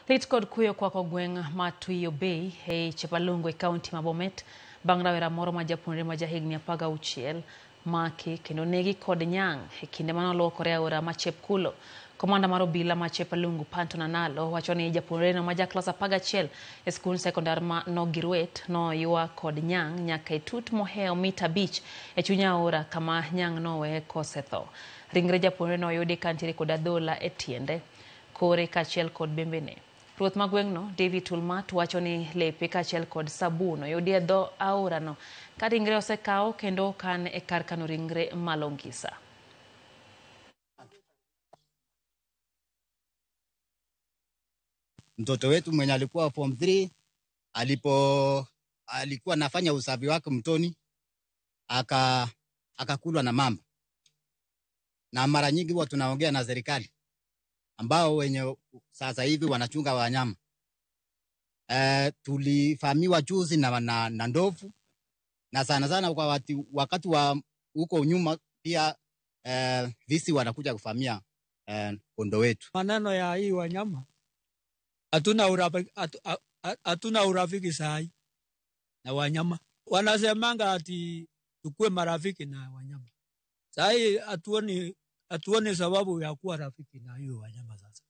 Lit kod kuyo kwako gweng' ma Tuiyo Bay ei Chepalungu e kaunti ma Bomet bang' rawera moro ma japuonjre ma jahigni 16 maki kendo negi kod nyang' e kinde mane oluokore e aora ma Chepkulo. Komanda mar obila ma Chepalungu Panton Analo wacho ni japuonjreno ma ja klas 11 e skund sekondar ma Nogirwet noywa kod nyang' nyaka e tut mohewo mita 5 e chuny aora kama nyang' noweye kosetho. Ringre japuonjreno oyudi kantiere kod adhola e tiende, kore kaachiel kod bembene. Ruoth ma gweng'no David Tulmat wacho ni lepe kaachiel kod sabun oyudi e dho aorano ka ringre osekaw kendo okan e kar kano ringre ma Longisa. Mtoto wetu mwenye alikuwa form 3 alikuwa anafanya usafi wake mtoni akakulwa na mamba. Na mara nyingi huwa tunaongea na serikali ambao wenye sasa hivi wanachunga wanyama. Tulifahamiwa juzi na ndovu, na sana sana kwa wakati wa huko nyuma pia visi wanakuja kufamia kondoo wetu. Maneno ya hii wanyama hatuna urafiki sahi na wanyama. Wanasemanga ati tukue marafiki na wanyama. Sahi hatuoni sababu ya kuwa rafiki na hiyo wanyama sasa.